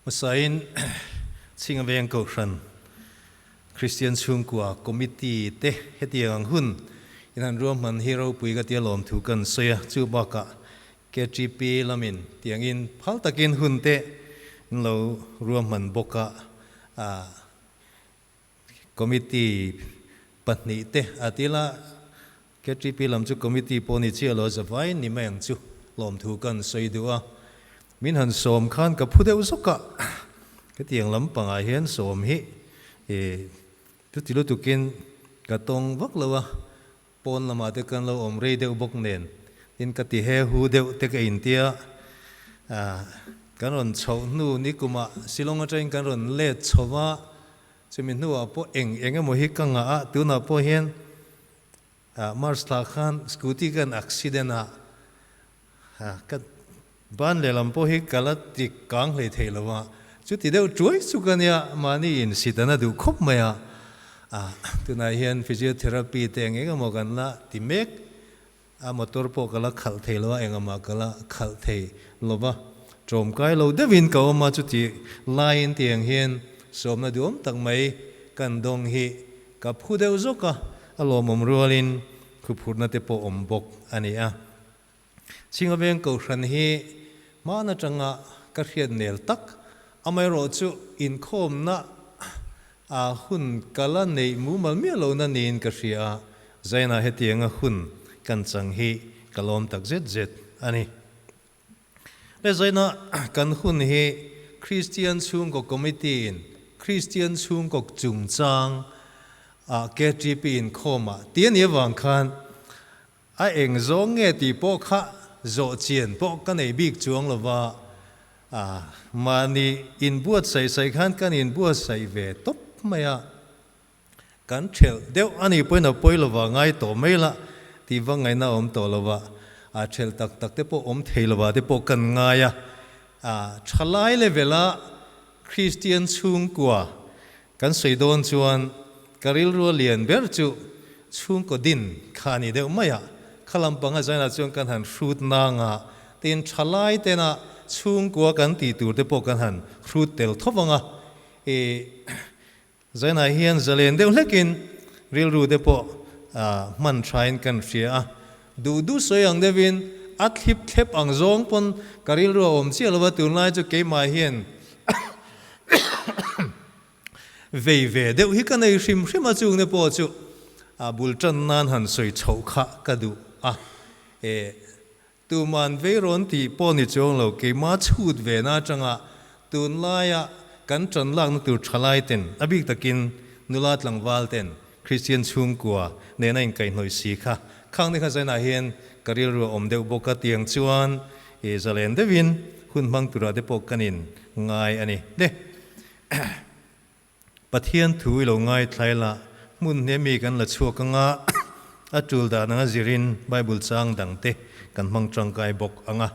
Hmasain Chhinga Veng Kohhran Kristian Chhungkua Committee te hetiang ang hun in han ruahman hi ropui ka tia lawmthu kan sawi a, chu bakah KTP lamin tiangin phal takin hun te an lo ruahman bawk a, Committee pahnih te a tila KTP lam chu committee pawh ni chiah lo zavai ni mai ang chu lawmthu kan sawi duh a, min han sawm khan ka phu deuh zawk a, hetiang lampangah hian sawm hi chuti lutukin ka tawng vak lo a, pawn lamah te kan lo awm rei deuh bawk nen tin ka ti he hu deuh te ka intia kan rawn chhoh hnu nikumah Shillong atangin kan rawn let chho va, chumi hnuah pawh eng eng emaw hi ka ngah a, tunah pawh hian March thla khan scooty kan accident a, ka ban lehlam pawh hi ka la ti kang hlei thei lo a, chuti deuh tuai chu ka nia, mahni in sit an a duh khawp mai a, tunah hian physiotherapy te eng eng emaw kan la ti mek a, motor pawh ka la khalh thei lo a, engahmah ka la khalh thei lo va, tlawmkai lo deuhin ka awm a, chuti laiin tiang hian sawmna duhawm tak mai kan dawng hi Ka phu deuh zawk a, a lawmawm rualin khuphurhna te pawh awm bawk a ni a. Chhinga Veng Kohhran hi hman atanga ka hriat nel tak, amaherawhchu inkhawmna a hun ka la neih mumal miah lohna niin ka hria a, Zaina hetianga hun kan chang hi ka lawm tak zet zet a ni. He zaina kan hun hi Kristian Chhungkaw Committee in Kristian Chhungkaw chungchang ah KTP inkhawm ah ti a nih avang khan a eng zawng nge tih pawh kha zawh chian pawh ka nei bik chuang lova mahni inbuatsaih saih khan kan inbuatsaih ve tawp mai a. Kan ṭhelh deuh a nih pawhin a pawi lova ngai tawh mai la tih va ngaihna a awm tawh lova, a ṭhelh tak tak te pawh awm thei lova te pawh kan ngai a. A ṭhalai level-a Kristian chhungkua kan sawi dawn chuan ka rilru a lian ber chu chhungkaw din kha a ni deuh mai a. Kha lampanga zainah chuan kan han hrut nang a, tin ṭhalai tena chhungkua kan tih tur te pawh kan han hrut tel tho vang a. I Zainah hian zalen deuh hlekin rilru te pawh hman thain kan hria a, duh duh sawi ang deuhin a thlip thlep ang zawng pawn ka rilru a awm chiah lo va, tunlai chu keimah hian vei ve deuh hi ka nei hrim hrim a, chung te pawh chu a bul tan nan han sawi chhoh kha ka duh a, e Tuman vei rawn tih pawh ni chuang lo, keimah chhut ve na atanga tunlaia kan tan lakna tur thalai ten, a bik takin nula tlangval ten Kristian chhungkua nena inkaihhnawih si kha khang ni kha zainah hian ka rilru a awm deuh bawk a, tiang chuan i zalen deuhin hun hmang turah te pawh kan in ngai a ni. Le Pathian thu i lo ngaithlai la, hmun hne mi kan la chhuak anga a tul dan anga zirin Bible chang dang te kan hmang tangkai bawk ang a.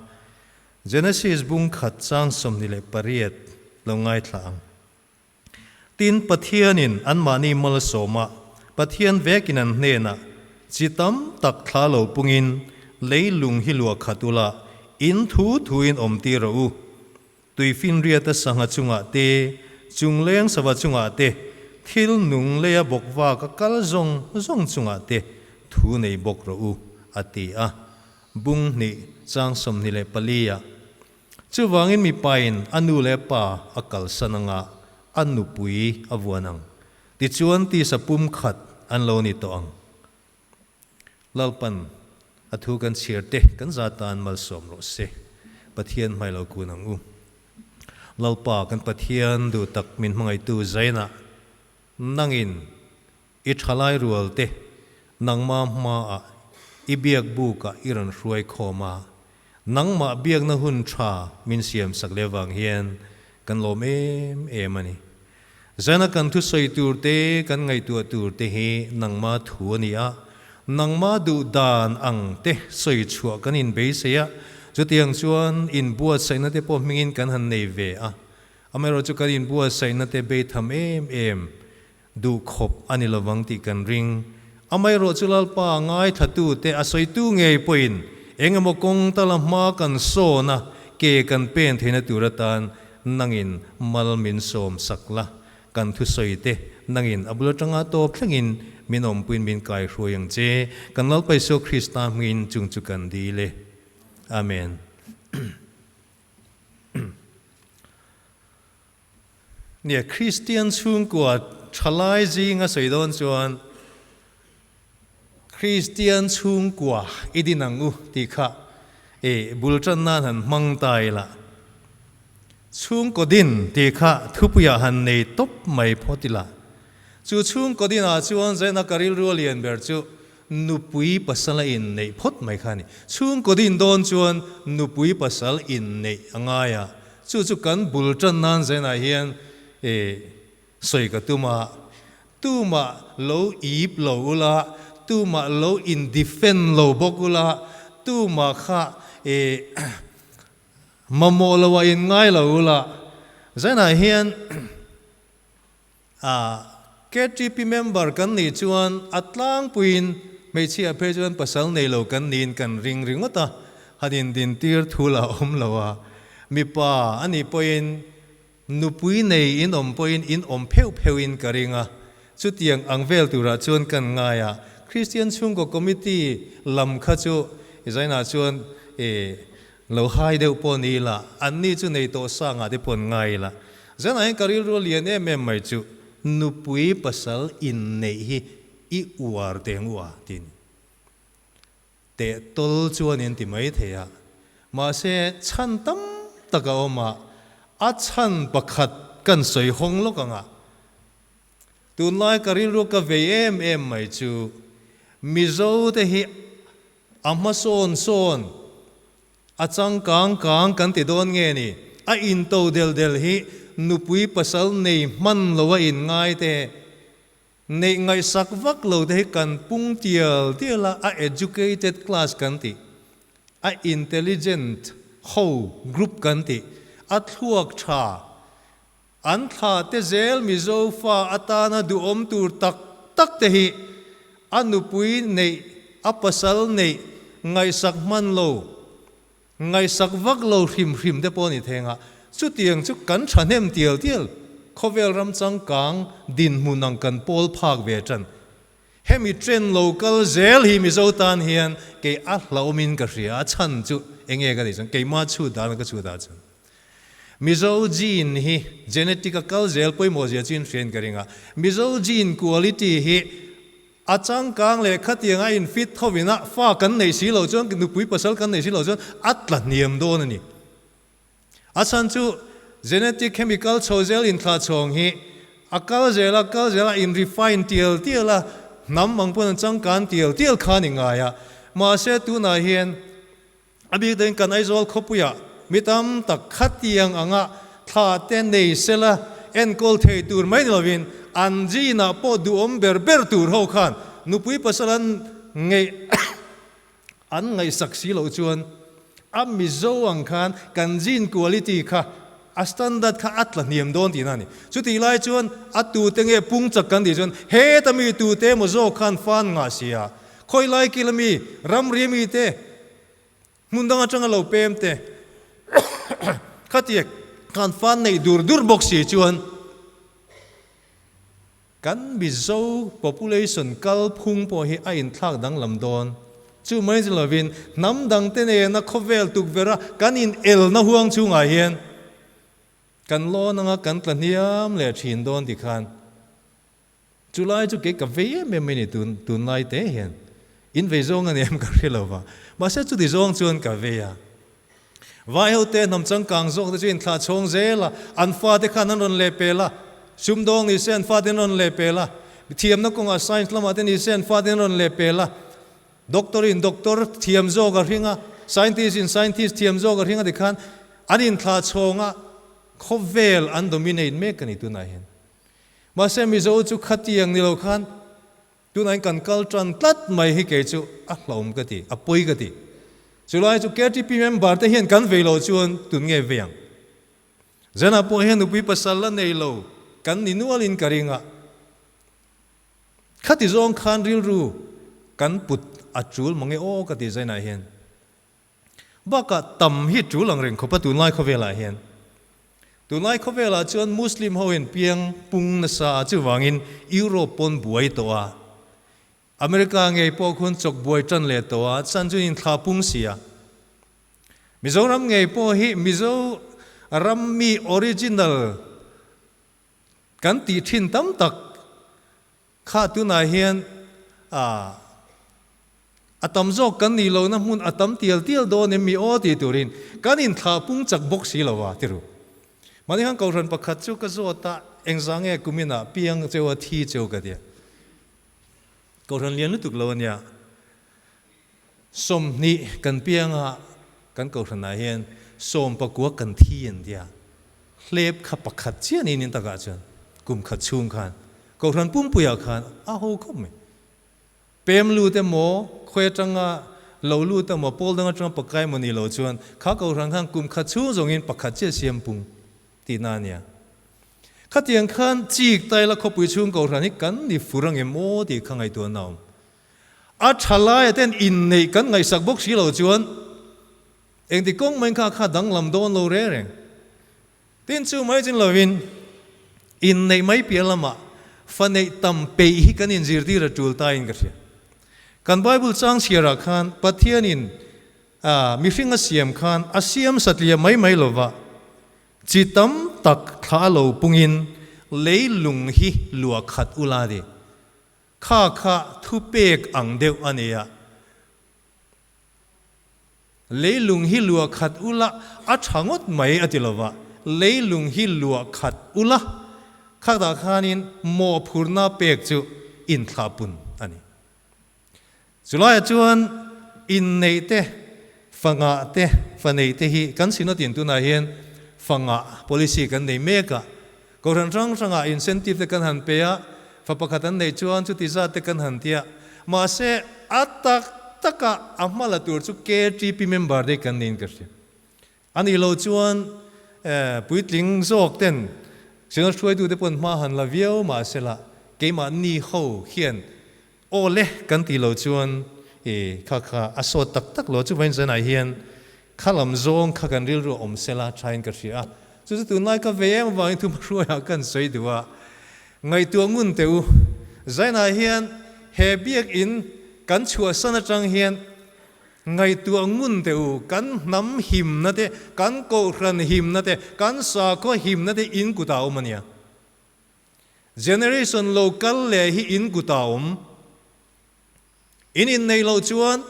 Genesis bung khat chang 28 lo ngaithla ang. Tin, Pathianin anmahni malsawma Pathian vekin an hnenah chi tam tak thla lo pungin leilung hi luah khat ula in thu thuin awm tir rawh u. Tuifinriata sangha chungah te, chungleng sava chungah te, thil nung leia bawk vak a kal zawng zawng chungah te thu nei bawk rawh u, a ti a. Bung hnih chang 24 ah, Chuvangin mipain a nu leh pa a kalsan anga a nupui a vuan ang. Tichuan tisa pum khat an lo ni tawh ang. Lalpan a thu kan chhiar te kan za tan malsawm rawh se. Pathian hmai lo kun ang u. Lalpa kan Pathian duh tak min hmangaihtu zainah nangin i thalai rual te nangma hmaah i biak bukah i rawn hruai khawm a, nangmah biakna hun tha min siam sak leh vang hian kan lawm em em a ni. Zana kan thusawi tur te, kan ngaihtuah tur te hi nangma thu a ni a, nangma duh dan ang te sawi chhuah kan inbeisei a, chutiang chuan inbuatsaihna te pawh hmingin kan han nei ve a. Amaherawhchu chu kan inbuatsaihna te beitham em em duh khawp a ni lovang tih kan ring. Amaherawhchu chu Lalpa ngaithla te a sawitu ngei pawhin eng emaw kawng tala hma kan sawn a, ke kan pen theihna tur atan nangin mal min sawm sak la, kan thusawi te nangin a bul atanga tawp thlengin min awmpuiin min kaihruai ang che, kan Lalpa Isua Krista hmingin chung chu kan dil e. Amen. Nia, Kristian chhungkua thalai zinga sawi dawn chuan Kristian chhungkua i din ang u tih kha e bul tan nan han hmang ta ila. Chhungkaw din tih kha thupuiah han nei tawp mai phawt ila. Chu chhungkaw dinah chuan zaina ka rilru a lian ber chu nupui pasal a inneih phawt mai kha a ni. Chhungkaw din dawn chuan nupui pasal inneih a ngai a, chu chu kan bul tan nan zainah hian e sawi ka tum a, tumah lo ip lo ula, tumah lo in defend lo bawk ula, tumah kha e mamawh lo a in ngai lo ula, zainah hian A KTP member kan nih chuan a tlangpuiin hmeichhia phei chuan pasal nei lo kan niin kan ring ringawt a, han indintir thul a awm lo a. Mipa a nih pawhin nupui nei in awm pawhin in awm pheuh pheuhin ka ring a, chutiang ang vel turah chuan kan ngai a. Kristian chhungkaw committee lam kha chu i zainah chuan e Lo hai deuh pawh ni ila, anni chu nei tawh sa ngah te pawh an ngai ila. Zanah hian ka rilru a lian em em mai chu, nupui pasal inneih hi i uar teh ang u a ti a ni. Teh tawl chuan in ti mai thei a, mahse chhan tam tak a awm a, a chhan pakhat kan sawi hawng lawk ang a. Tunlai ka rilru ka vei em em mai chu, Mizo te hi A hmasawn sawn, a changkang kang kan ti dawn nge ni? A into del del hi nupui pasal nei hman lo a in ngai te, neih ngaihsak vak lo te hi kan pung tial tial a, a educated class kan ti, a intelligent ho group kan ti, a thluak tha, An thla te zel Mizo fa atana duhawm tur tak tak te hi a nupui neih, a pasal neih ngaihsak hman lo, ngaihsak vak lo hrim hrim te pawh a ni theng a. Chutiang chu kan thahnem tial tial khawvel ram changkang dinhmun ang kan pawl phak ve tan. Hemi trend lo kal zel hi Mizo tan hian kei a hlauhawmin ka hria, a chhan chu enge ka tih chuan keimah chhut dan a ka chhut ah chuan. Mizo gene hi genetic a kal zel pawimawh zia chu in hriain ka ring a. Mizo gene quality hi a changkang leh khatiang a in fit thovin a fa kan neih si loh chuan nupui pasal kan neih si loh chuan a tla hniam dawn a ni. A chhan chu genetic chemical chho zel inthlah chhawng hi a kal zel a kal zel a in refine tial tial a hnam ang pawn an changkan tial tial kha a ni ngai a. Mahse tunah hian A bik deuhin kan Aizawl khawpuiah mi tam tak khatiang anga thla te nei sela enkawl thei tur mai ni lovin an zinah pawh duhawm ber ber tur ho khan nupui pasal an ngeih an ngaihsak si loh chuan a Mizo ang khan kan zin quality kha a standard kha a tla hniam dawn tihna a ni. Chutih lai chuan a tute nge pung chak kan tih chuan heta mi tute emaw zawk khan fan ngah sia Khawilai kil ami, ramri ami te, hmun dang atanga lo pem te, khatiang khan fan neih dur dur bawk si chuan kan Mizo population kalphung pawh hi a inthlak danglam dawn. Chu mai chu lovin hnam dangte nena khawvel tukverha kan inelna huang chhungah hian kan lawn anga kan tla hniam leh thin dawn ti khan Chu lai chu kei ka vei em em mai ni tun tunlai te hian in vei zawng a ni em ka hre lo va, mahse chuti zawng chuan ka vei a. Vai ho te hnam changkang zawk te chu in thlah chhawng zel a, an fate khan an rawn leh pel a, sumdawng ni se an fate an rawn leh pel a, thiamna kawngah science lamah te ni se an fate an rawn leh pel a, doctor in doctor thiam zawk a hring a, scientist in scientist thiam zawk a hring a tikhan an inthlah chhawng a, khawvel an dominate mek a ni tunah hian. Mahse Mizo chu khatiang ni lo khan tunah hian kan kal tan tlat mai hi kei chu a hlauhawm ka ti, a pawi ka ti. Chulai chu KTP member te hian kan vei lo chuan tun nge vei ang? Zanah pawh hian nupui pasal la nei lo kan ni nualin ka ring a, khati zawng khan rilru kan put a tul mange aw ka ti zainah hian. Bakah tam hi tul ang reng khawp a tunlai khawvelah hian. Tunlai khawvelah chuan Muslim ho in piang pung nasa a, chuvangin Europe pawn buai tawh a, America ngei pawh khuan chawk buai tan leh tawh a, chan chu in thla pung si a. Mizoram ngei pawh hi Mizo ram mi original kan tih thin tam tak Kha tunah hian a a tam zawk kan nih lohna hmun a tam tial tial dawn em mi aw tih turin kan inthlah pung chak bawk si lo a ti ru. Mahni khan kohhran pakhat chu ka zawt a, engzah nge kuminah piang cheu a thi cheu ka tia. Kohhran lian lutuk lo a nia. 20 kan piang a, kan kohhranah hian 19 kan thi an tia. Hlep kha pakhat chiah niin in takah chuan kum khat chhung khan kohhran pumpuiah khan a ho khawp mai. Pem lut emaw, khawi atanga lo lut emaw, pawl dang atanga pakai emaw ni lo chuan kha kohhran khan kum khat chhung zawngin pakhat chiah siam pung tihna a nia. Khatiang khan chik taila khawpui chhung kohhran hi kan ni fur ang em aw tih kha ngaihtuahna a awm. A tha laia ten inneih kan ngaihsak bawk si lo chuan engti kawng mai kha kha danglam dawn lo reng reng. Tin chu mai chin lovin inneih mai piah lamah fa neih tam peih hi kan inzirtir a tul ta in ka hria. Kan Bible chang chhiarah khan Pathianin mihring a siam khan a siam satliah mai mai lova chi tam tak thla a lo pungin leilung hi luah khat ula a ti. Kha kha thupek ang deuh a ni a. Leilung hi luah khat ula a tha ngawt mai a ti lo va, leilung hi luah khat ula khatah khanin mawhphurhna pek chu inthlahpun a ni. Chulaiah chuan inneih te, fangah te, faneih te hi kan Synod in tunah hian fangah policy kan nei mek a. Kohhran hrang hrangah incentive te kan han pe a, fa pakhat an neih chuan chuti zat te kan han ti a. Mahse, a tak taka a hma la tur chu KTP member te kan niin ka hria. A nih loh chuan puitling zawk ten Synod hruaitute pawn hma han la viau mahsela keimahni ho hian aw le kan tih loh chuan i kha kha a sawt tak tak lo. Chuvain zanah hian kha lam zawng kha kan rilru a awm sela thain ka hria a. Chu chu tunlai ka ve em avangin thuma hruaiah kan sawi duh a, ngaihtuah ngun teh u. Zainah hian he biakinn kan chhuahsan atang hian Ngaihtuah ngun teh u, kan hnam himna te, kan kohhran himna te, kan sakhaw himna te in kutah a awm a nia. Generation lo kal leh hi in kutah a awm. In inneih loh chuan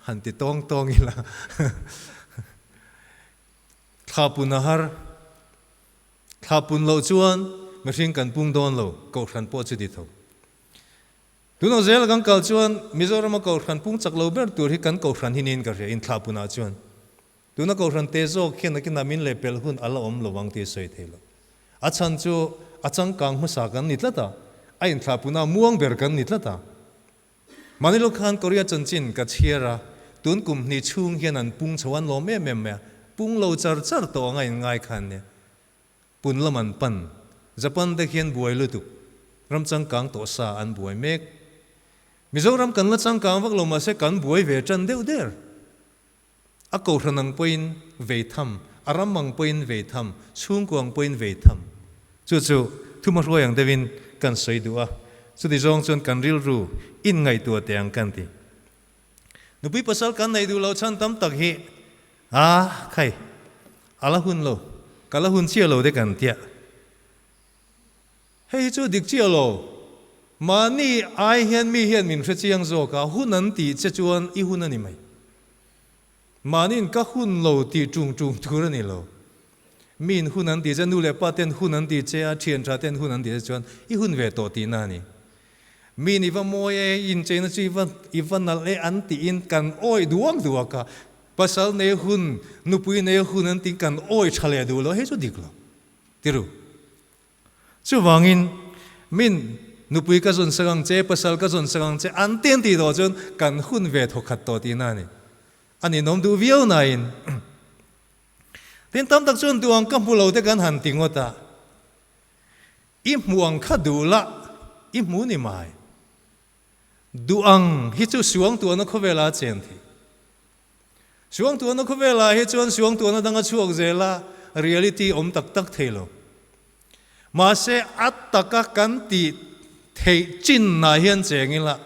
han ti tawng tawng ila thla pun a har. Thla pun loh chuan mihring kan pung dawn lo, kohhran pawh chu ti tho. Tunah zel kan kal chuan Mizorama Kohhran pung chak lo ber tur hi kan Kohhran hi niin ka hria inthlahpunah chuan. Tuna Kohhran te zawk hian nakinah min leh pelh hun a la awm lo ang tih a sawi thei lo. A chhan chu a changkang hmasa kan ni tlat a, a inthlahpunah muang ber kan ni tlat a. Mahni lo khan Korea chanchin ka chhiar a, tun kum hnih chhung hian an pung chho an lawm em em mai a, pung lo char char tawh anga inngai khan nia. Pun lam an pan. Japan te khian buai lutuk. Ram changkang tawh sa an buai mek. Mizoram kan la changkang vak lo mahse kan buai ve tan deuh der. A kohhran ang pawhin vei tham, a ram ang pawhin vei tham, chhungkua ang pawhin vei tham. Chu chu thumahruai ang deuhin kan sawi duh a, chuti zawng chuan kan rilru inngaihtuah teh ang kan ti. Nupui pasal kan neih duh loh chhan tam tak hi a khai a la hun lo, ka la hun chiah lo te kan tia. Hei hi chu dik chiah lo, mahni ai hian mi hian min hre chiang zawk a, hun an tih che chuan i hun a ni mai. Mahniin ka hun lo tih ṭung ṭung tur a ni lo. Miin hun an tih che, nu leh pa ten hun an tih che a, ṭhian ṭha ten hun an tih che chuan i hun ve tawh tihna a ni. Miin i va mawi e, incheina chu i va i va nalh e an tiin kan awih duak duak a, pasal nei hun, nupui nei hun an tiin kan awih tha leh duh lo, hei chu dik lo ti ru. Chuvangin min nupui ka zawn sak ang che, pasal ka zawn sak ang che an ti an tih tawh chuan kan hun ve thawkhat tawh tihna a ni. A ninawm duh viau nain tin tam tak chuan duh ang ka hmu lo te kan han ti ngawt a. I hmuh ang kha duh la, i hmu ni mai. Duh ang hi chu suang tuahna khawvela a chen thei. Suangtuahna khawvelah hi chuan suangtuahna dang a chhuak zel a, reality awm tak tak thei lo. Mahse, a taka kan tih theih chinah hian cheng ila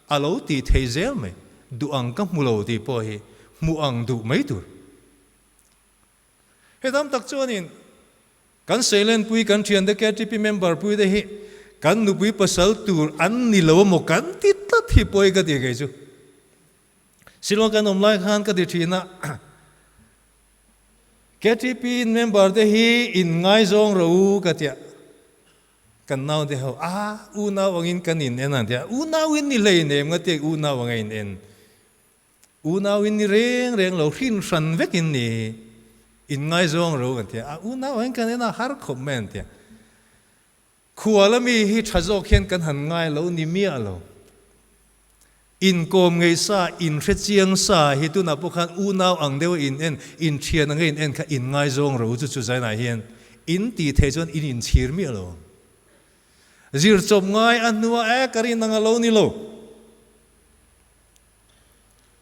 a lo tih theih zel mai. Duh ang ka hmu lo tih pawh hi hmuh ang duh mai tur. He tam tak chuanin kan seilenpui, kan thiante KTP member pui te hi kan nupui pasal tur an ni lo emaw kan ti tlat hi pawi ka ti kei chu. Silawng kan awm lai khan ka ti thin a, KTP member te hi in ngaizawng ro u ka tia, kan nau te ho a unau angin kan in en ang tia, unau in ni hlei nem nga tia unau anga in en. Unau in ni reng reng lo hrin hran vek in ni in ngaizawng ro kan tia, a unau angin kan en a har khawp mai an tia. Khual ami hi tha zawk hian kan han ngai lo ni miah lo. Inkawm ngei sa, inhre chiang sa hi tunah pawh khan unau ang deuha in en, inthian anga in en kha in ngaizawng ro chu chu zainah hian in tih theih chuan in inchhir miah lo ang. Zir chawp ngai a hnua e ka rin ang a lo ni lo.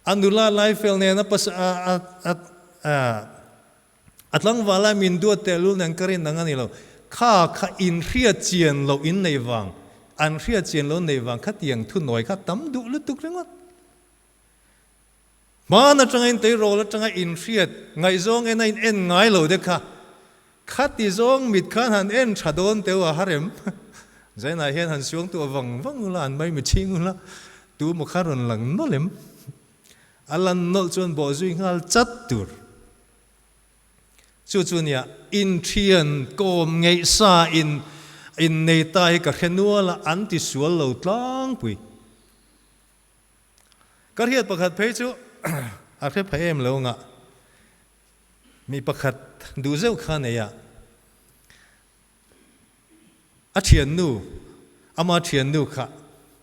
A nula lai fel nen a pas a a a a A tlangval a min duat tehlul nen ka rin ang a ni lo. Kha kha in hriat chian loh in neih vang, an hriat chian loh neih vang khatiang thunawi kha tam duh lutuk ringawt. Hmaan atanga in teirawl atanga in hriat ngaihzawng en a in en ngai lo te kha, khati zawng mit khan han en tha dawn teuh a harem. Zainah hian han suang tuah vang vang ula, an mai mitchhing ula, tu maw kha rawn lang nawlh em? A lan nawlh chuan bawh zui nghal chat tur. Chu chu nia, inthian kawm ngeih sa in innei ta hi ka hre nual a, an ti sual lo tlangpui. Ka hriat pakhat phei chu a hre pha em lo ngah, mi pakhat duh zeuh kha nei a, a thiannu, ama thiannu kha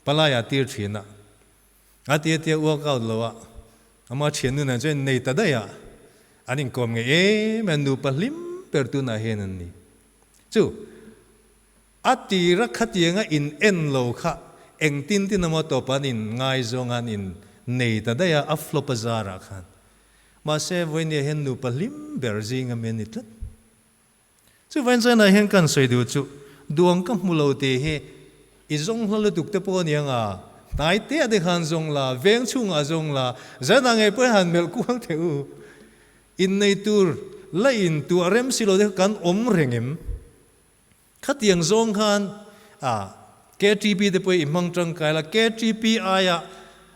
palai ah tir thin a, A tia tia work out lo a, ama thiannu nen chuan innei ta daih a, an inkawm ngei em a, nupa hlim ber tunah hian an ni. Chu, a tira khatianga in en lo kha engtin tin emaw tawp an in ngaizawng a, an in nei ta daih a, a flop a zarah khan. Mahse, vawinia hian nupa hlim ber zinga mi an ni tlat. Chuvain chuan ah hian kan sawi duh chu duang ka hmu lo tih hi i zawng hla lutuk te pawh a ni ang a, hnai te ah te khan zawng la, veng chhungah zawng la, zanah ngei pawh han melh kual teh u. Innei tur la in tuah rem si lo te kha kan awm reng em? Khatiang zawng khan a KTP te pawh i hmang tangkai la, KTP aia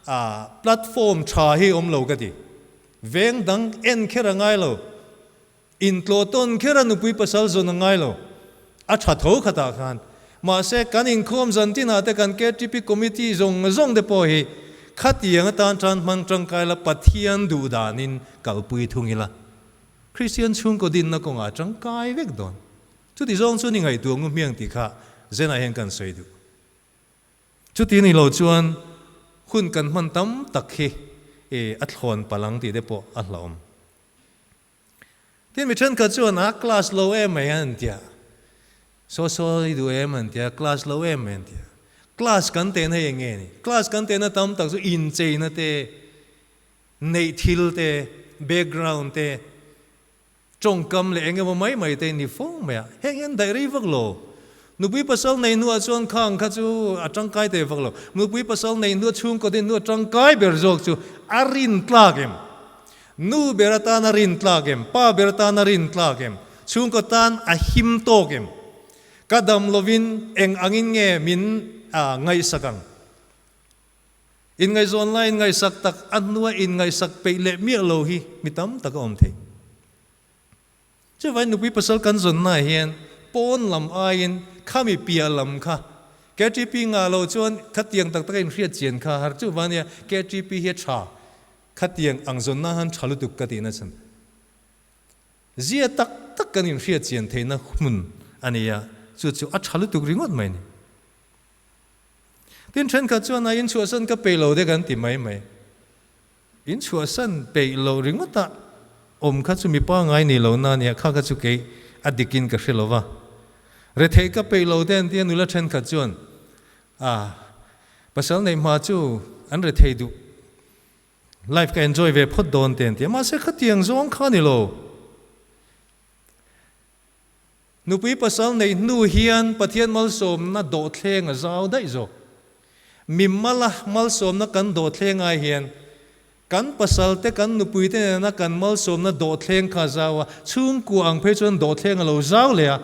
a platform tha hi awm lo ka ti. Veng dang en kher a ngai lo. Intlawh tawn kher a nupui pasal zawn a ngai lo. A tha tho khatah khan. Mahse, kan inkhawm zan tinah te kan KTP Committee zawng zawng te pawh hi khatiang atan tan hmang tangkai la Pathian duh danin kalpui thung ila. Kristian chhungkaw dinna kawngah tangkai vek dawn. Chuti zawng chu ni ngaihtuah ngu hmiang tih kha Zenah hian kan sawi duh. Chuti ni lo chuan hun kan hman tam tak hi a thlawn palh ang tih te pawh a hlauhawm. Tin mi thenkhat chuan a class lo em mai an tia, saw saw i duh em an tia, class lo em mai an tia. Class kan tehna hi eng nge ni? Class kan tehna tam tak chu incheina te, neih thil te, background te, tawngkam leh eng emaw mai mai te ni fo mai a. Heng hian daih rei vak lo. Nupui pasal nei hnuah chuan khang kha chu a tangkai teh vak lo. Nupui pasal nei hnuah chhungkaw din hnuah tangkai ber zawk chu a rin tlak em? Nu ber atan a rin tlak em? Pa ber atan a rin tlak em? Chhungkaw tan a him tawk em? Ka dam lovin eng angin nge min ngaihsak ang? Inngaihzawn lai inngaihsak tak a hnua inngaihsak peih leh miah lo hi mi tam tak a awm thei. Chuvangin nupui pasal kan zawnnaah hian pawn lam aiin khami piah lam kha KTP ngah loh chuan khatiang tak taka inhriat chian kha har chuvang ania KTP hi a tha khatiang ang zawnna han tha lutuk ka tihna chhan zia tak tak kan inhriat chian theihna hmun a ni a, chu chu a tha lutuk ringawt mai a ni. Tin thenkhat chuan a inchhuahsan ka peih lo te kan ti mai mai. In chhuahsan peih loh ringawt a awm kha chu mipa ngai ni lo na nia, kha kha chu kei a dik in ka hre lo va. Retheih ka peih lo te an tia nula thenkhat chuan a pasal neih hma chu an rethei duh. Life ka enjoy ve phawt dawn te an ti a, mahse khatiang zawng kha a ni lo. Nupui pasal neih hnu hian Pathian malsawmna dawhthleng a zau daih zawk. Mi mala malsawmna kan dawhthleng ai hian kan pasal te kan nupui te nena kan malsawmna dawhthleng kha a zau a, chhungkua ang phei chuan dawhthleng a lo zau leh a,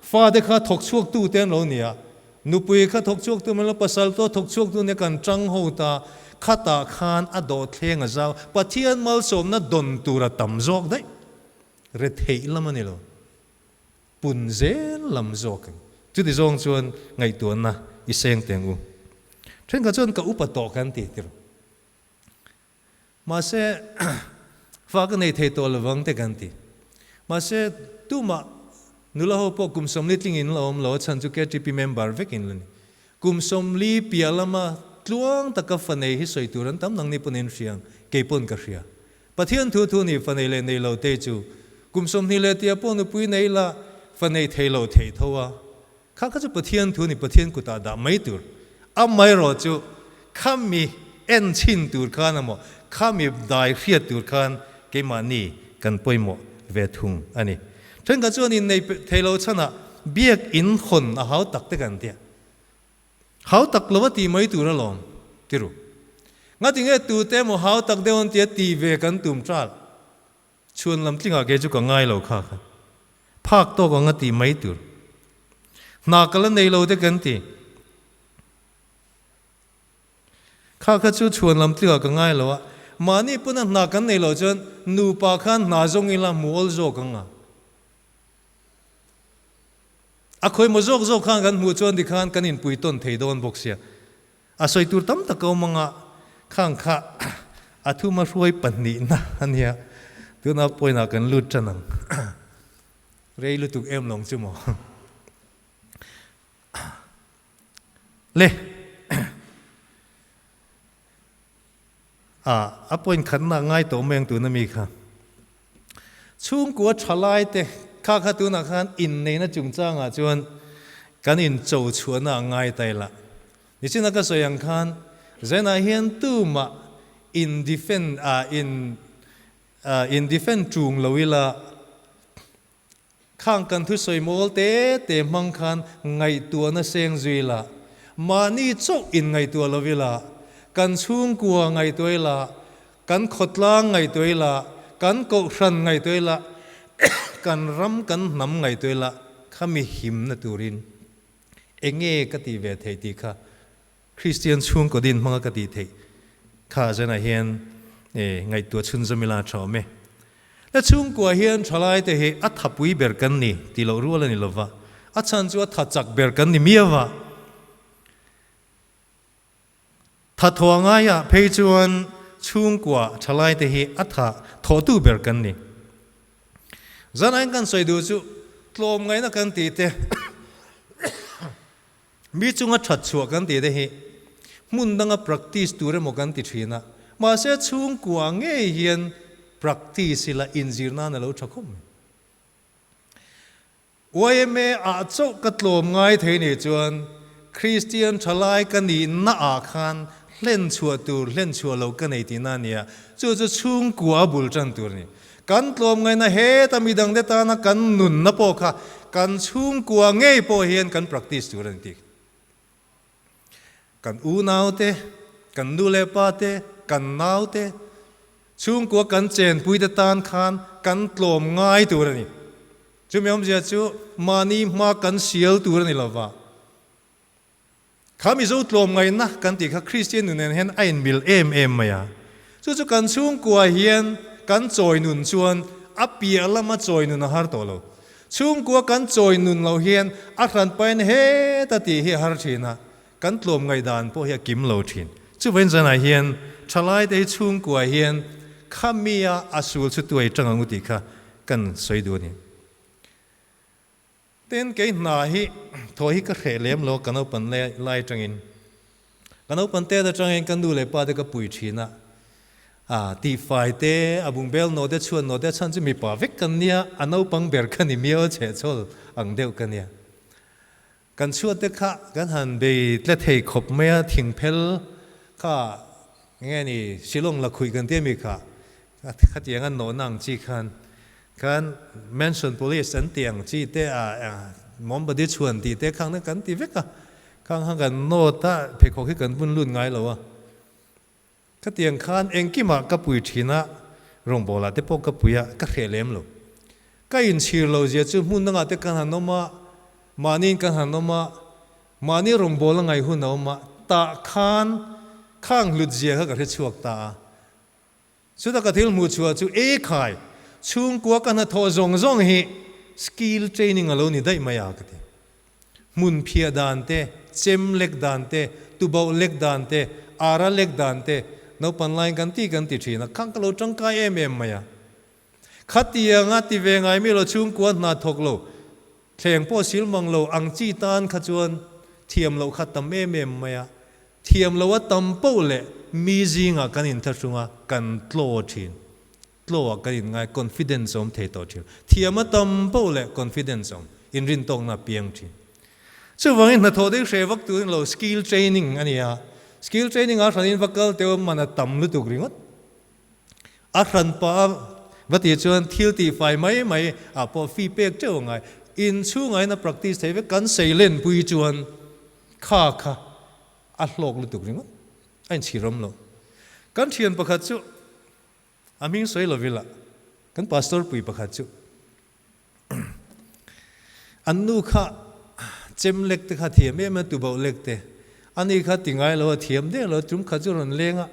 fate kha thawk chhuak tu te an lo ni a, nupui kha thawk chhuak tu mai lo pasal pawh thawk chhuak tu nia kan tang ho ta, khatah khan a dawhthleng a zau, Pathian malsawmna dawn tur a tam zawk daih. Retheih lam a ni lo, pun zel lam zawk a ni. Chuti zawng chuan ngaihtuahna i seng teng u. Thenkhat chuan ka upa tawh kan ti tir. Mahse, fa ka nei thei tawh lovang te kan ti. Mahse, tumah nula ho pawh kum 40 tling in la awm lo, a chhan chu KTP member vek in la ni. Kum 40 piah lama tluang taka fa nei hi sawi tur an tam nang ni pawn in hria ang, kei pawn ka hria. Pathian thu thu nih fa nei leh nei lo te chu kum 20 leh tia pawh nupui nei la fa nei thei lo thei tho a, kha kha chu Pathian thu nih Pathian kutah dah mai tur. Amaherawh chu khami en chhin tur khan emaw khami dai hriat tur khan keimahni kan pawimawh ve thung a ni. Thenkhat chuan innei thei lo chhanah biakinn hawn a hau tak te kan tia. Hau tak lo a ti mai tur alawm, ti ru. Ngati nge tute emaw hau tak deuh an tia ti ve kan tum ṭal. Chhuan lam tlingah kei chu ka ngai lo kha kha. Phak tawk ang a ti mai tur. Hna ka la nei lo te kan ti. Kha kha chu chhuan lam tlingah ka ngai lo a. Mahni puna hna kan nei lo chuan nupa khan hna zawng ila hmu awl zawk ang a. A khawimaw zawk zawk khan kan hmuh chuan tikhan kan inpui tawn thei dawn bawk sia. A sawi tur tam tak a awm ang a, khang kha a thuma hruai pahnihna a nia, tuna point ah kan lut tan ang. Rei lutuk em lawng chu maw. Le. A, a point khatna a ngai tawh mai ang tuna mi kha. Chhungkua thalai te kha kha tunah khan inneihna chungchangah chuan kan incho chhuahna a ngai ta ila. Nichina ka sawi ang khan Zenah hian tumah in defend ah in in defend tung lo ila Khang kan thusawi mawl te te hmang khan ngaihtuahna seng zui la, mahni chauh in ngaihtuah lo ila, kan chhungkua ngaihtuah ila, kan khawtlang ngaihtuah ila, kan kohhran ngaihtuah ila, kan ram kan hnam ngaihtuah ila, khami himna turin enge ka tih ve theih tih kha Kristian chhungkaw din hmanga ka tih theih kha zanah hian ngaihtuah chhunzawm ila a tha awm e. La chhungkua hian thalaite hi a thapui ber kan ni tih loh rual a ni lova, a chhan chu a tha chak ber kan ni miau a. Tha thaw ngaiah phei chuan chhungkua thalaite hi a tha thawhtu ber kan ni. Zanah hian kan sawi duh chu tlawmngaihna kan tih te, Mi chunga that chhuah kan tih te hi hmun danga practice tur emaw kan ti thin a, mahse chhungkua ngei hian practice ila inzir nan a lo tha khawp mai. Yma ah chauh ka tlawm ngai thei nih chuan Kristian thalai ka nihna ah khan hlen chhuah tur hlen chhuah loh ka nei tihna a nia, chu chu chhungkua a bul tan tur a ni. Kan tlawmngaihna heta midangte tana kan nunna pawh kha kan chhungkua ngei pawh hian kan practice tur a ni tih. Kan unaute, kan nu leh pate, kan naute, chhungkua kan chenpuite tan khan kan tlawm ngai tur a ni. Chumi awmzia chu mahni hma kan sial tur a ni lova. Kha Mizo tlawmngaihna kan tih kha Kristian nun nen hian a inmil em em mai a. Chu chu kan chhungkua hian kan chawi nun chuan a piah lama chawi nun a har tawh lo. Chhungkua kan chawi nun loh hian a hran pain heta tih hi a har thin a, kan tlawmngaih dan pawh hi a kim lo thin. Chuvain zanah hian thalaite hi chhungkua hian kha mia a sul chu tuai tang ang u tih kha kan sawi duh a ni. Tin, kei hna hi thaw hi ka hreh lem lo, ka naupan lai atangin. Ka naupan tet atangin ka nu leh pa te ka pui thin a, a tihfai te, a bungbel nawh te, chhuan nawh te a chhan chu mipa vek kan nia, a naupang ber ka ni miau a chhehchhawl ang deuh ka nia. Kan chhuat te kha kan han bei tle thei khawp mai a, thingphel kha. Enge ni Shillong lakhuih kan ti ami kha khatiang an nawhna ang chi khan khan Mansion Police an tih ang chi te a Mombadi chhuan tih te khang kan ti vek a, khang khan kan nawt a, pheikhawk hi kan bun lut ngai lo a. Khatiang khan engkimah ka pui thin a, rawngbawlah te pawh ka pui a, ka hreh lem lo. Ka inchhir lo zia chu hmun dangah te kan han awm a, mahniin kan han awm a, mahni rawngbawla ngaih hun a awm a, tah khan khang hlut zia kha ka hre chhuak ta a. Chuta ka thil hmuh chhuah chu ei khai chhungkua ka hnathawh zawng zawng hi skill training a lo ni daih mai a ka ti. Hmun phiah dan te, chem lek dan te, tubauh lek dan te, ara lek dan te, naupan laiin kan ti kan ti thin a, khang ka lo tangkai em em mai a. Khatianga ti ve ngai mi lo chhungkua hna thawk lo, thleng pawh sil mang lo ang chi tan kha chuan thiam loh kha tam em em mai a. Thiam lo a tam poh leh mi zingah kan inthlahrung a, kan tlaw thin. Tlaw ah kan inngai, confidence awm thei tawh thin. Thiam a tam poh leh confidence awm, inrintawkna a piang thin. Chuvangin hnathawh deuh hreh vak turin lo skill training a ni a, skill training ah hranin va kal teuh man a tam lutuk ringawt. A hran pah a va tih chuan thil tihfai mai mai ah pawh fee pek teuh a ngai. Inchhungah hian a practice thei vek, kan seilenpui chuan Kha kha a hlawk lutuk ringawt a inchhir awm lo. Kan thian pakhat chu a hming sawi lo ila, kan pastor pui pakhat chu an nu kha chem lek te kha thiam em a, tubauh lek te ani kha ti ngai lo a thiam deuh lo, tum khat chu rawn leng a,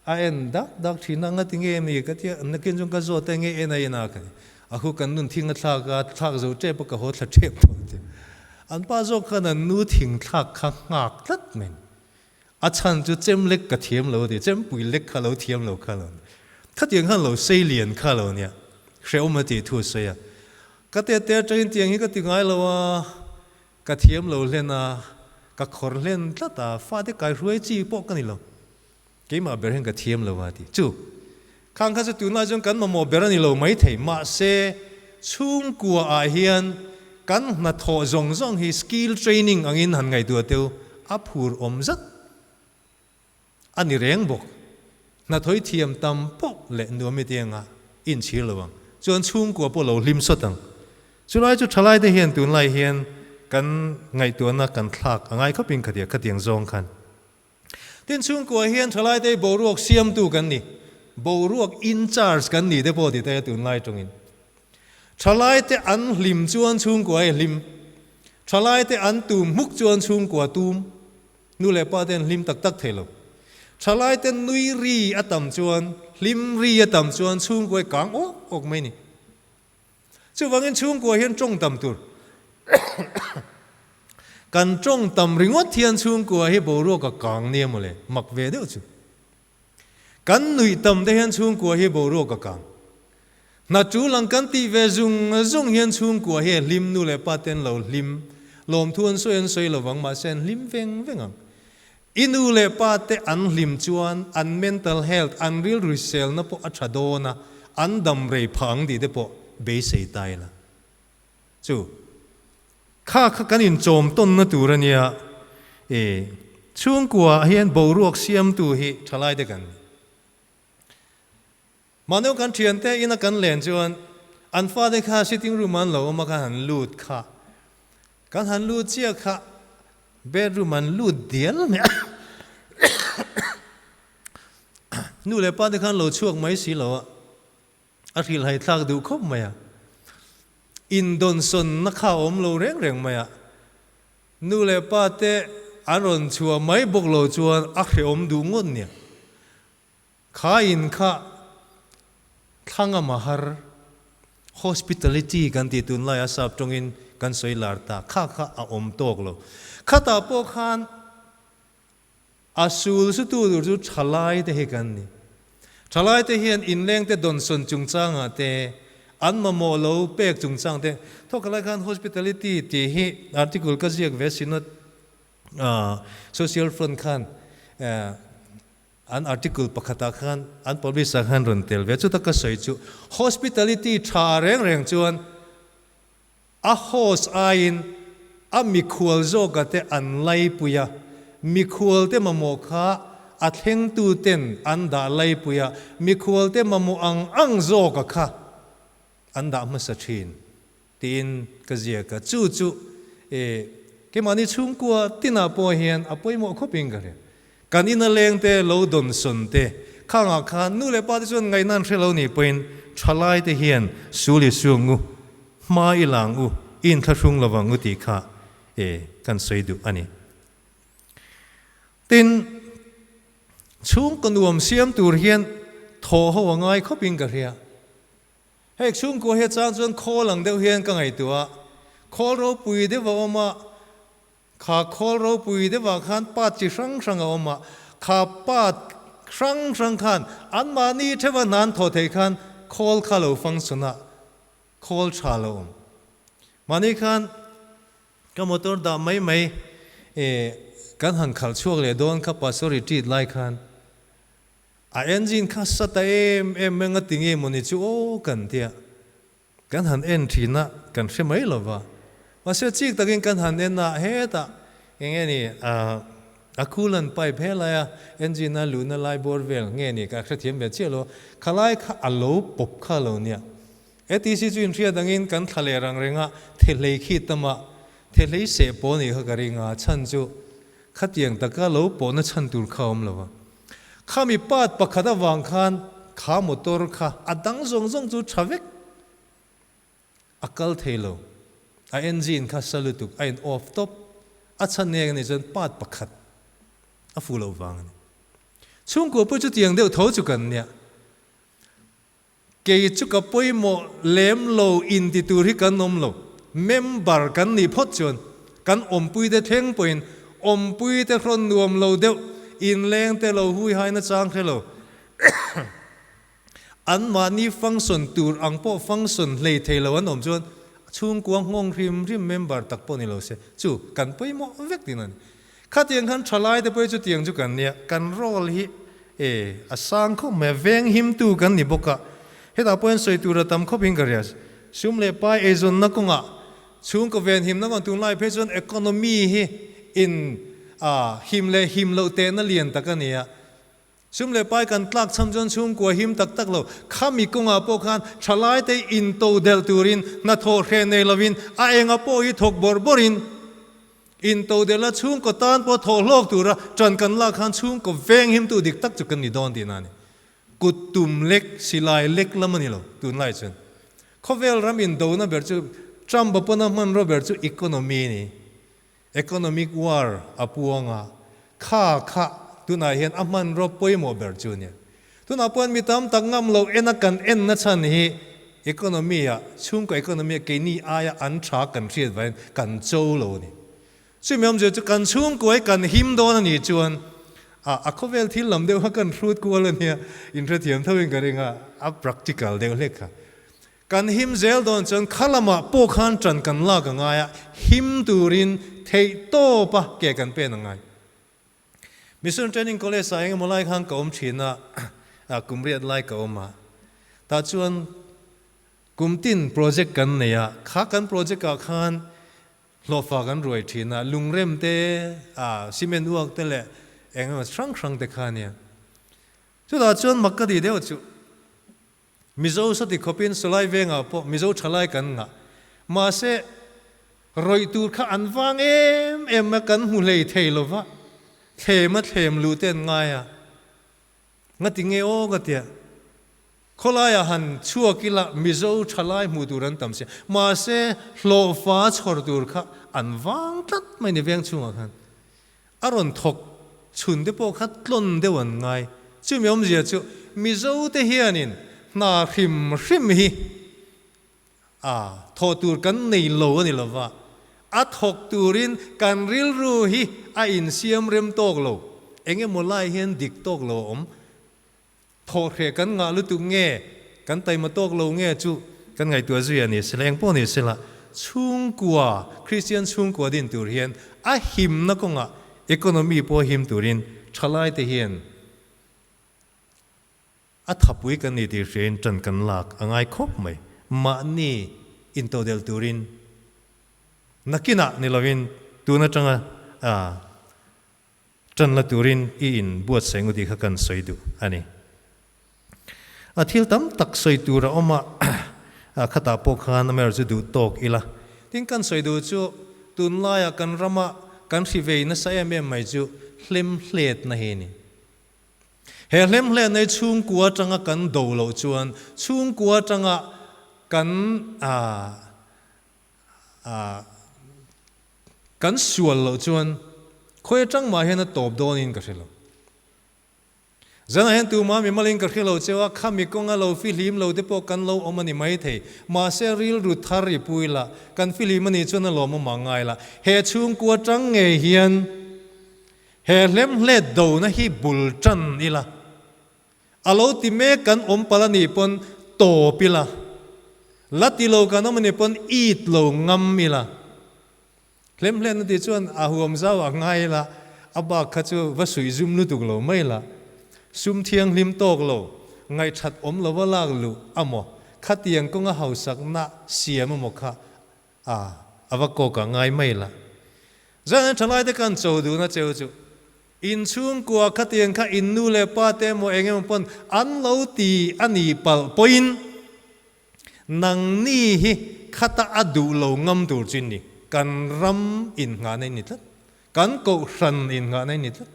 a en dak dak thin a, ngati nge mi ka tia, nakin chuan ka zawt a nge en a en a ka ti, a khu kan nun thing a thlak a, thlak zo tep a ka haw thla tep tawh a ti. An pa zawk khan an nu thing thlak kha nghak tlat mai, a chhan chu chem lek ka thiam lo a ti, chempui lek kha lo thiam lo kha lo ni, khatiang khan lo sei lian kha lo nia, hrehawm a tih thu a sawi a, ka te te atangin tiang hi ka ti ngai lo a, ka thiam lo hlen a, ka khawr hlen tlat a, fate kaihruai chi pawh ka ni lo. Keimah ber hian ka thiam lo a ti. Chu khang kha chu tunlai chuan kan mamawh ber a ni lo maithei. Mahse, chhungkua ah hian kan hnathawh zawng zawng hi skill training angin han ngaihtuah teu a phur awm zat a ni reng bawk. Hnathawih thiam tam pawh leh nuam i tianga inchhir lo ang. Chuan chhungkua pawh lo hlim sawt ang. Chulai chu thalaite hian tunlai hian kan ngaihtuahna kan thlak a ngai khawpin khatia khatiang zawng khan. Tin, chhungkua hian thalaite hi boruak siamtu kan ni, boruak in charge kan ni te pawh ti te tunlai tawngin. Thalaite an hlim chuan chhungkua hi hlim, thalaite an tum hmuk chuan chhungkua tum, nu leh pa te an hlim tak tak thei lo. Thalaite nui ri a tam chuan, hlim ri a tam chuan chhungkua hi kang awk awk mai ni. Chuvangin chhungkua hian tawng tam tur. Kan tawng tam ringawt hian chhungkua hi boruak a kang nia mawle, mak ve deuh chu. Kan nuih tam te hian chhungkua hi boruak a kang. Hna tul ang kan tih ve zung zung hian chhungkua hi a hlim, nu leh pa te an lo hlim, lawmthu an sawi an sawi lovang mahse an hlim veng veng ang. I nu leh pa te an hlim chuan an mental health, an rilru hriselna pawh a tha dawn a, an dam rei phah ang tih te pawh beisei ta ila. Chu kha kha kan inchawm tawnna tur a nia, e chhungkua ah hian boruak siamtu hi thalai te kan ni. Mahni kan thiante ina kan len chuan an fate kha sitting room ah an lo awm a, kan han lut kha, kan han lut chiah kha bedroom an lut dial mai a, nu leh pa te khan lo chhuak mai si lo a, a hrilhhai thlak duh khawp mai a, indawnsawnna kha a awm lo reng reng mai a, nu leh pa te an rawn chhuah mai bawk lo chuan a hrehawm duh ngawt nia. Kha in kha thlanga mahar, hospitality kan tih tunlai a sap tawngin kan sawi lar ta, kha kha a awm tawk lo. Khatah pawh khan a sul su tu tur chu thalai te hi kan ni. Thalai te hian inleng te dawnsawn chungchangah te, an mamawh lo pek chungchang te, thawk lai khan hospitality tih hi article ka ziak ve Synod Social Front khan An article pakhatah khan an publish ah khan rawn tel ve. Chuta ka sawi chu hospitality tha reng reng chuan a host aiin a mikhual zawka te an laipui a, mikhual te mamawh kha A thlengtu ten an dah laipui a, mikhualte mamawh ang ang zawka kha an dah hmasa thin tiin ka ziak a. Chu chu e keimahni chhungkua tinah pawh hian a pawimawh khawpin ka hria. Kan ina lengte lo dawnsawn te khangah khan nu leh pa te chuan ngaihna an hre lo nih pawhin thalai te hian sul i sung u, hma i lang u, i inthlahrung lovang u tih kha e kan sawi duh a ni. Tin, chhungkaw nuam siam tur hian thaw ho a ngai khawpin ka hria. Hei chhungkua hi a chang chuan khawl ang deuh hian ka ngaihtuah a, khawl ropui deuh a awm a, Kha khawl ropui deuhah khan part chi hrang hrang a awm a, kha part hrang hrang khan anmahni theuha hna an thawh theih khan khawl kha lo function a, khawl tha lo awm. Mahni khan ka motor dah mai mai e kan han khalh chhuak leh dawn kha pastor retreat lai khan a engine kha sa ta em em mai nga tinge mawni chu aw kan tia. Kan han en thin a, kan hre mai lo va. Mahse chik takin kan han en a, hetah eng nge ni a coolant pipe helai a engine a luhna lai bawr vel nge ni ka hrethiam ve chiah lo a, khalai kha a lo pawp kha lo nia. ATC chu inhriat angin kan thla leh rang reng a, thehlei khi tam a, thehlei seh pawh nih kha ka ring a, chhan chu khatiang taka lo pawhna chhan tur kha a awm lo va. Khami part pakhat avang khan kha motor kha a dang zawng zawng chu tha vek a kal thei lo. A engine kha sa lutuk a in off tawp. A chhan eng anih chuan part pakhat a fuh loh vang a ni. Chhungkua pawh chutiang deuh tho chu kan nia. Kei chu ka pawimawh lem lo inti tur hi kan awm lo. Member kan nih phawt chuan kan awmpuite thleng pawhin awmpuite hrawn nuam lo deuh, inlengte lo hui haina chang hre lo. Anmahni function tur ang pawh function hlei thei lo an awm chuan chhungkua nghawng hrim hrim member tak pawh ni lo se chu kan pawimawh vek tin a ni. Khatiang khan thalaite pawh hi chutiang chu kan nia, kan role hi e a sang khawp mai a, veng himtu kan ni bawk a, hetah pawh hian sawi tur a tam khawpin ka hria, sum leh pai eizawnna kawngah chhungkaw ven himna kawng tunlai phei chuan economy hi in a him leh him loh tehna lian tak a ni a, sum leh pai kan tlak cham chuan chhungkua him tak tak lo, khami kawngah pawh khan thalaite into delh turin hnathawh hreh nei lovin a enga pawh hi thawk bawrh bawrhin Intodelh a chhungkaw tan pawh thawh hlawk tura ṭan kan lak khan chhungkaw veng himtu dik tak chu kan ni dawn tihna a ni. Kut tum lek, silai lek lam a ni lo tunlai chuan. Khawvel ram indona ber chu Trump-a pawn a hmanraw ber chu economy a ni. Economic war a puang a, kha kha tunah hian a hmanraw pawimawh ber chu a nia. Tunah pawhin mi tam tak ngam lo en a kan en na chhan hi economy ah, chhungkaw economy ah keini aia an tha kan hriat vangin kan cho lo a ni. Chumi awmzia chu kan chhungkaw hi kan him dawn a nih chuan a a khawvel thil lam deuh kha kan hrut kual a nia, inhrethiam tho in ka ring a, a practical deuh hlek kha. Kan him zel dawn chuan kha lamah pawh khan ṭan kan lak a ngai a, him turin theih tawp a ke kan pen a ngai. Mission Training College ah engemaw lai khan ka awm thin a, kum riat lai ka awm a. Tah chuan kum tin project kan nei a, kha kan project ah khan hlawhfa kan ruai thin a, lungrem te, cement uak te leh engemaw hrang hrang te kha ania. Chutah chuan mak ka tih deuh chu Mizo sati khawpin Sawlai vengah pawh Mizo thalai kan ngah. Mahse, rawih tur kha an vang em em a, kan hmu hlei thei lo va, thlem a thlem luh te an ngai a. Ngati nge aw ka tia, khawlaiah han chhuak ila Mizo thalai hmuh tur an tam sia. Mahse, hlawhfa chhawr tur kha an vang tlat mai ni veng chhungah khan. A rawn thawk chhun te pawh kha tlawn deuh an ngai. Chumi awmzia chu Mizo te hianin hna hrim hrim hi a thawh tur kan nei lo a ni lo va, a thawk turin kan rilru hi a insiam rem tawk lo, eng emaw lai hian dik tawk lo a awm. Thawhhreh kan ngah lutuk nge, kan taima tawk lo nge chu kan ngaihtuah zui a ni sela, eng pawh ni sela, chhungkua, Kristian chhungkua din tur hian a himna kawngah economy pawh him turin thalaite hian a thapui kan ni tih hriain tan kan lak a ngai khawp mai. Mahni intodelh turin nakinah ni lovin tun atanga. Ṭan la turin i in buatsaih ngu tih kha kan sawi duh a ni. A thil tam tak sawi tur a awm a, khatah pawh khan amaherawhchu chu duh tawk ila. Tin, kan sawi duh chu tunlaia kan rama kan hri vei nasa em em mai chu hlemhletna hi a ni. He hlemhletna hi chhungkua atanga kan do loh chuan chhungkua atanga kan kan sual loh chuan khawi atang mah hian a tawp dawnin ka hre lo. Zanah hian tumah mi malin ka hre lo cheu a, khami kawnga lo fihlim lo te pawh kan lo awm a ni maithei. Mahse rilru thar i pui la, kan fihlim a nih chuan a lawmawm ang ngai la. He chhungkua tang ngei hian he hlemhlet dona hi bul tan ila. A lo ti mek kan awm palh a nih pawn tawp ila. La ti lo kan awm a nih pawn it lo ngam ila. Hlemhlen a tih chuan a huam zau a ngai la, a bak kha chu va suih zum lutuk lo mai la. Sum thianghlim tawk lo, ngaihthat awm lova lak luh amaw, khatiang kawnga hausakna siam amaw kha a a va kawk a ngai mai la. Zan an thalai te kan cho duhna cheu chu inchhungkua khatiang kha in nu leh pa te emaw eng emaw pawn an lo ti a nih palh pawhin Nangni hi khata a duh lo ngam tur chu ni. Kan ram innghahna in ni tlat. Kan kohhran innghahna in ni tlat.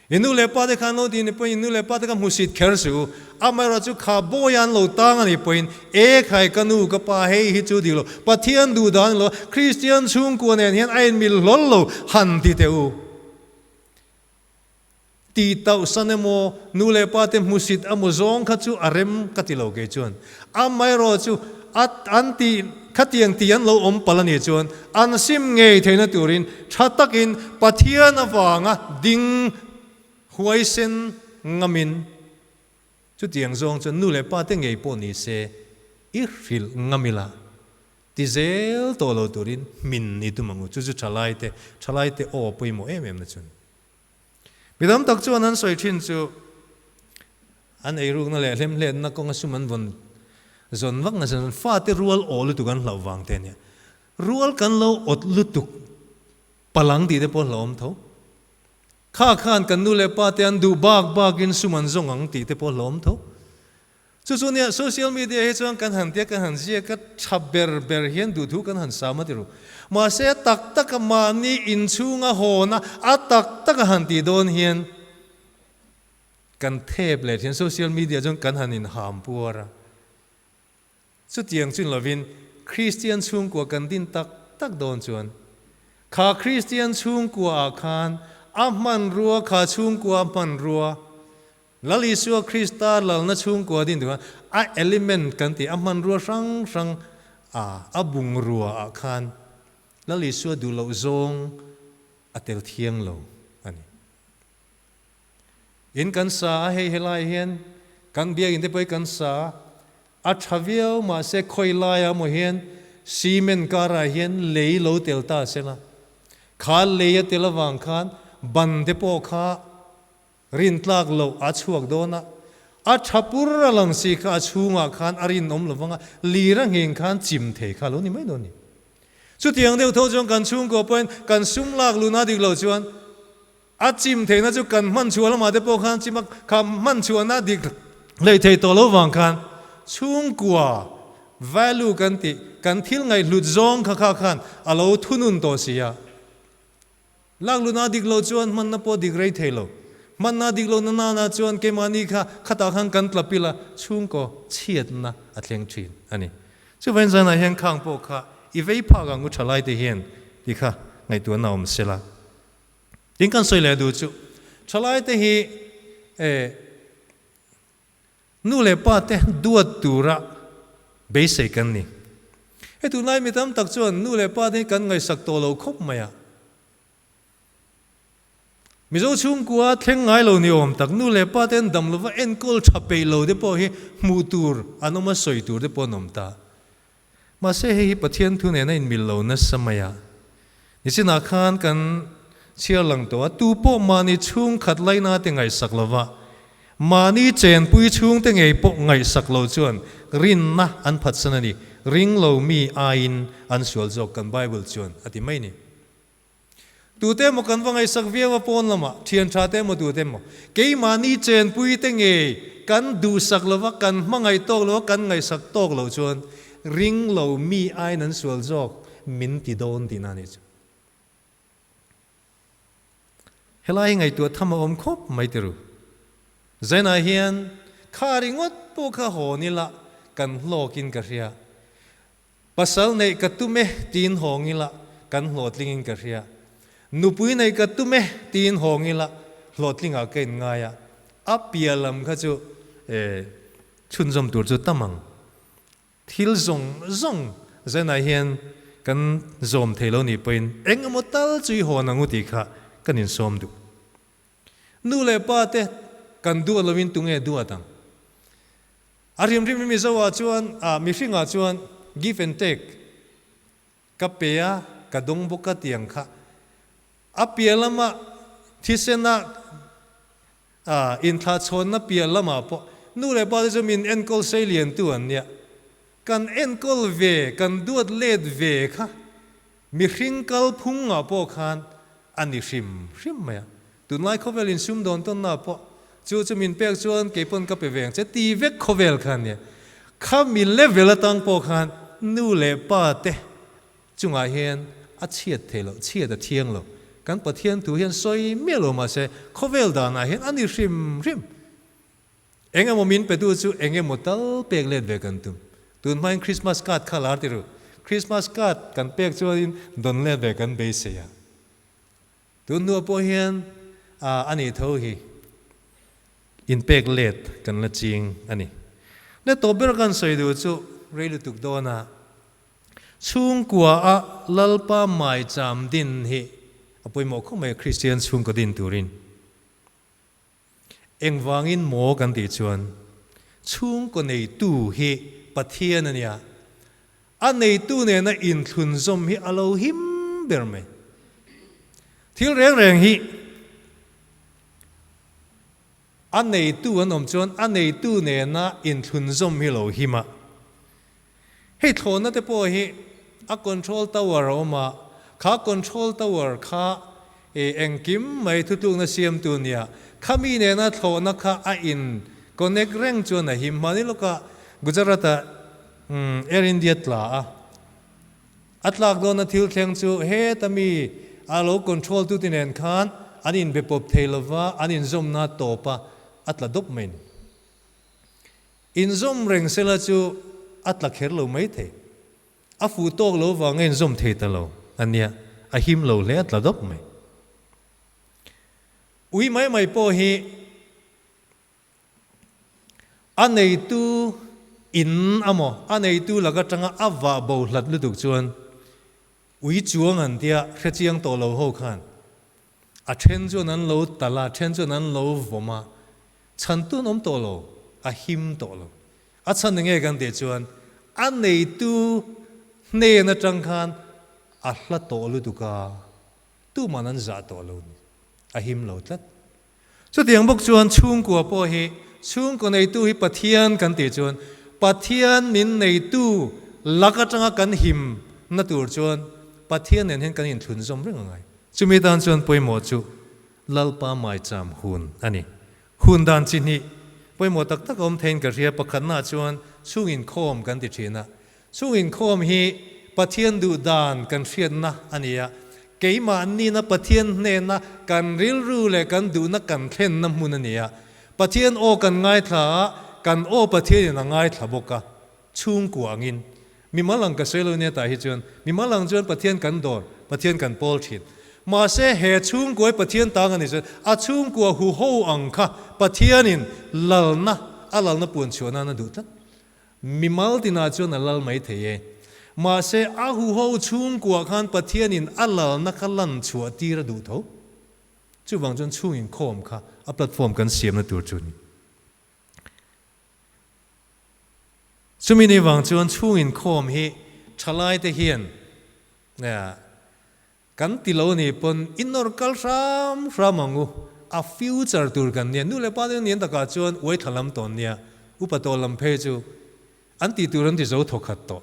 I nu leh pa te khan lo ti ni pawhin i nu leh pa te kha hmusit kher suh u. Amaherawh chu kha bawiah an lo tang a nih pawhin e khai ka nu ka pa hei hi chu dik lo. Pathian duh dan lo Kristian chhungkua nen hian a inmil hlawl lo han ti teh u. Ti tauh san emaw, nu leh pa te hmusit emaw zawng kha chu a rem ka ti lo kei chuan. Amaherawh chu a an ti khatiang ti an lo awm palh a nih chuan an sim ngei theihna turin tha takin Pathian avanga ding huaisen ngamin chutiang zawng chuan nu leh pa te ngei pawh ni se i hrilh ngam ila ti zel tawh lo turin hmin ni tum ang u. Chu chu thalaite thalaite aw pawimawh em em na chuan. Mi tam tak chuan an sawi thin chu an eirukna leh hlemhletna kawnga sum an vawn zawn vak nasa chuan fate rual aw lutuk an hlauh vang te a nia. Rual kan lo awt lutuk palang tih te pawh hlauhawm tho. Kha khan kan nu leh pa te an duh bak bakin sum an zawng ang tih te pawh hlauhawm tho. Chu chu nia social media hi chuan kan han tia kan han ziak a, tha ber ber hian duhthu kan han sam a ti ru. Mahse a tak taka mahni inchhunga hawn a, a tak taka han tih dawn hian kan thep leh thin social media chuan kan han inham puar a. Chutiang chu ni lovin Kristian chhungkua kan din tak tak dawn chuan kha Kristian chhungkua ah khan a hmanrua kha chhungkua hmanrua Lal Isua Krista lalna chhungkua din duh a, a element kan tih a hmanrua hrang hrang a, a bungrua ah khan Lal Isua duh loh zawng a tel thiang lo a ni. In kan sa a, hei helai hian kan biakinn te pawh hi kan sa a, a tha viau mahse khawi laia maw hian cement karah hian lei lo tel ta sela, kha lei a tel avang khan ban te pawh kha Rintlak loh a chhuak dawn a, a tha pur a lang si kha a chhungah khan a rinawm lo vang a, lir a ngheng khan chim thei kha a lo ni mai dawn a ni. Chutiang deuh tho chuan kan chhungkaw pawhin kan sum lak luna dik lo chuan a chim theihna chu kan hman chhuah lamah te pawh khan chim a, kha hman chhuahna dik hleih thei tawh lo vang khan chhungkua value kan tih kan thil ngaihhlut zawng kha kha khan a lo thunun tawh si a. Lakluna dik lo chuan hmanna pawh dik rei thei lo. Hmanna dik lo na nana chuan keimahni kha khatah khan kan tla pil a, chhungkaw chhiatna a thleng thin a ni. Chuvain zanah hian khang pawh kha i vei phak ang u thalaite hian ti kha ngaihtuahna awm se la. Tin kan sawi leh duh chu thalaite hi eh Nu leh pa te duat tura beisei kan ni. Hei tunlai mi tam tak chuan nu leh pa te hi kan ngaihsak tawh lo khawp mai a. Mizo chhungkua thleng ngai lo ni awm tak nu leh pa te an dam lova enkawl tha peih lo te pawh hi hmuh tur an awm a sawi tur te pawh an awm ta. Mahse hei hi Pathian thu nena inmil lo nasa mai a. Nichinah khan kan chhiar lang tawh a, tu pawh mahni chhungkhat laina te ngaihsak lova, mahni chenpui chhungte ngei pawh ngaihsak lo chuan rinna an phatsan a ni, ring lo mi aiin an sual zawk kan Bible chuan a ti mai ni. Tute emaw kan va ngaihsak viau a pawn lamah, thian tha te emaw tute emaw, keimahni chenpui te ngei kan duhsak lova, kan hmangaih tawk lova, kan ngaihsak tawk loh chuan ring lo mi aiin an sual zawk min ti dawn tihna a nih chu. Helai hi ngaihtuah tham a awm khawp mai ti ru. Zainah hian kha ringawt pawh kha hawn ila kan hlawkin ka hria. Pasal neih ka tum e tiin hawng ila kan hlawhtling in ka hria. Nupui neih ka tum e tiin hawng ila hlawhtling ah ka in ngai a. A piah lam kha chu eh chhunzawm tur chu tam ang. Thil zawng zawng zanah hian kan zawm thei lo nih pawhin eng emaw tal chu i hawn ang u tih kha kan insawm duh. Nu leh pa te kan duat lovin tunge duat ang? A rimrim i Mizo ah chuan, ah mihring ah chuan give and take ka pe a, ka dawng bawk a tiang kha. A piah lama thisen ah ah inthlahchhawnna piah lamah pawh nu leh pa te chu min enkawl sei lian tu an nia. Kan enkawl ve, kan duat let ve kha mihring kalphung ah pawh khan a ni hrim hrim mai a. Tunlai khawvel insum dawn tawnna pawh chu chu min pek chuan kei pawn ka pe ve ang che ti vek khawvel kha ania. Khami level atang pawh khan nu leh pa te chungah hian a chhiat thei loh, chhiat a thiang lo. Kan Pathian thu hian sawi miah lo mahse khawvel danah hian a ni hrim hrim. Eng emaw min petu chu eng emaw tal pek let ve kan tum. Tun hmain Christmas card kha lar ti ru. Christmas card kan pek chuanin dawn let ve kan beisei a. Tun hnuah pawh hian a nih tho hi inpek let kan la ching a ni. Le tawp ber kan sawi duh chu rei lutuk dawna chhungkua a Lalpa maicham din hi a pawimawh khawp mai a Kristian chhungkaw din turin. Engvangin maw kan tih chuan chhungkaw neitu hi Pathian a nia, a neitu nena inthlunzawm hi a lo him ber mai. Thil reng reng hi a neitu an awm chuan a neitu nena inthlunzawm hi lo him a. Hei thlawhna te pawh hi a control tower a awm a, kha control tower kha i engkim mai thutlukna siamtu nia, khami nena thlawhna kha a in connect reng chuan a him. Hmani lawkah Gujarat ah Air India tla a, a tlak dawna thil thleng chu heta mi a lo control tu te nen khan an inbe pawp thei lova, an inzawmna tawp a, a tla dawp mai a ni. Inzawm reng sela chu a tla kher lo mai thei. A fuh tawk lo vanga inzawm thei ta lo a nia, a him lo hle a tla dawp mai. Ui mai mai pawh hi a neitu in amaw, a neitu lak atanga a vah bo hlat lutuk chuan ui chuang an tia hrechiang tawh lo ho khan A then chuan an lo tal a, a then chuan an lo vawm a, chhan tun awm tawh lo, a him tawh lo. A chhan enge kan tih chuan a neitu hnen atang khan a hla tawh lutuk a, tuman an zah tawh lo ni, a him lo tlat. Chutiang bawk chuan chhungkua pawh hi chhungkaw neitu hi Pathian kan tih chuan Pathian min neitu lak atanga kan him na tur chuan Pathian nen hian kan inthlunzawm reng a ngai. Chumi tan chuan pawimawh chu Lalpa maicham hun a ni. Hun dan chi hnih pawimawh tak tak a awm theiin ka hria. Pakhatnaah chuan chhung inkhawm kan ti thin a. Chhung inkhawm hi Pathian duh dan kan hriatna a ni a. Keimah nina Pathian hnena kan rilru leh kan duhna kan thlenna hmun a ni a. Pathian aw kan ngaithla a, kan aw Pathianin a ngaithla bawk a. Chhungkua angin Mimal ang ka sawi lo nia tah hi chuan mimal ang chuan Pathian kan dawr, Pathian kan pawl thin. Mahse he chhungkuai Pathian tang a ni chuan a chhungkua huho ang kha Pathianin lalna, a lalna puan chhuah nan a duh tlat. Mimal tinah chuan a lal mai thei e. Mahse a huho chhungkuah khan Pathianin a lalna kha lan chhuah tir a duh tho. Chuvang chuan chhung inkhawm kha a platform kan siamna tur chu a ni. Chumi ni vang chuan chhung inkhawm hi thalaite hian kan ti lo ni pawn i nawr kal hram hram ang u, a future tur kan nia. Nu leh pa te nian takah chuan uai thla lam tawn nia, upa tawh lam phei chu an tih tur an ti zo thawkhat tawh.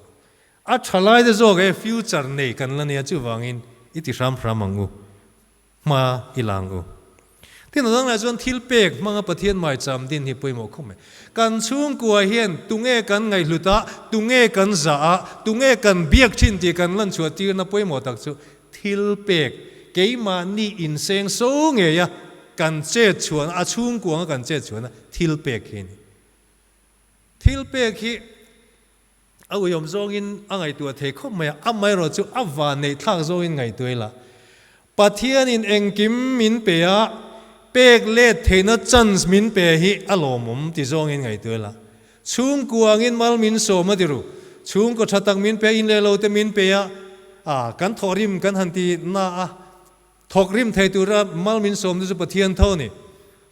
A thalaite zawk e future nei kan la nia chuvangin i ti hram hram ang u. Hma i lang u. Tin a dang lai chuan thil pek hmanga Pathian maicham din hi pawimawh khawp mai. Kan chhungkua hian tunge kan ngaihhlut a, tunge kan zah a, tunge kan biak thin tih kan lan chhuah tirna pawimawh tak chu thil pek keimahni inseng so ngei a kan chet chhuahna, a chhungkua anga kan chet chhuahna thil pek hi a ni. Thil pek hi A uiawm zawngin a ngaihtuah thei khawp mai a, amaherawh chu a vanneih thlak zawngin ngaihtuah ila. Pathianin engkim min pe a, pek let theihna chance min pe hi a lawmawm ti zawngin ngaihtuah ila. Chhungkua angin mal min sawm a ti ru, chhungkaw tha tak min pe a, in leh lo te min pe a, a kan thawhrim kan han ti na a, Thawk rim thei tura mal min sawmna chu Pathian tho a ni.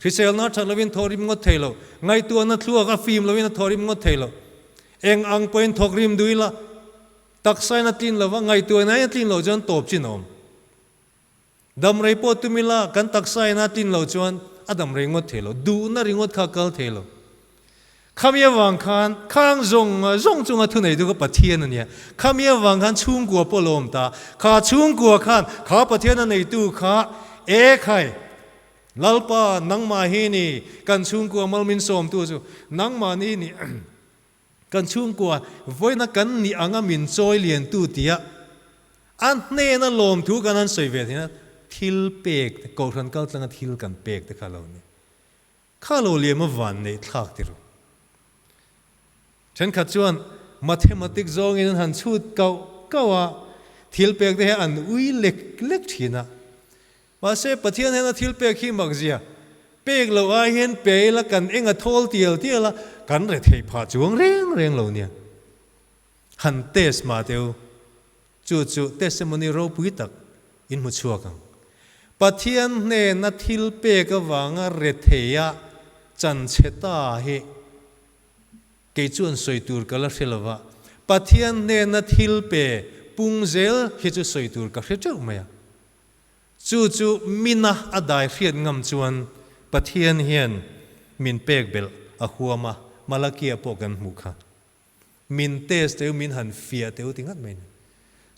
Hriselna that lovin thawk rim ngawt thei lo. Ngaihtuahna thluak a fim lovin a thawk rim ngawt thei lo. Eng ang pawhin thawk rim duh ila, taksain a tlin lova, ngaihtuahnain a tlin loh chuan tawp chin a awm. Dam rei pawh tum ila, kan taksain a tlin loh chuan a dam rei ngawt thei lo. Duhna ringawt kha a kal thei lo. Khami avang khan khang zawng zawng chunga thuneitu kha Pathian a nia. Khami avang khan chhungkua pawh a lo awm ta. Kha chhungkua khan kha Pathian a neitu kha, E khai, Lalpa, nangmah hi ni kan chhungkua mal min sawmtu chu, nangmah ni ni kan chhungkua vawiina kan nih anga min chawi liantu tia a hnena lawmthu kan han sawi ve thina thil pek, kohhran kaltlanga thil kan pek te kha a lo ni. Kha lo liam a van neih thlak ti ru. Thenkhat chuan mathematic zawngin an han chhut kauh kauh a, thil pek te hi an ui lek lek thin a. Mahse Pathian hian a thil pek hi mak zia, pek loh ai hian pe ila kan eng a thawl tial tial a, kan re theih phah chuang reng reng lo nia. Han test mah teh u. Chu chu testimony ropui tak in hmu chhuak ang. Pathian hnena thil pek avanga retheia chan chhe ta hi kei chuan sawi tur ka la hre lo va, Pathian hnena thil pe pung zel hi chu sawi tur ka hre teuh mai a. Chu chu mina a dai hriat ngam chuan Pathian hian min pek belh a huam a, Malakia pawh kan hmuh kha. Min test teu, min han fiah teu ti ngat mai ni.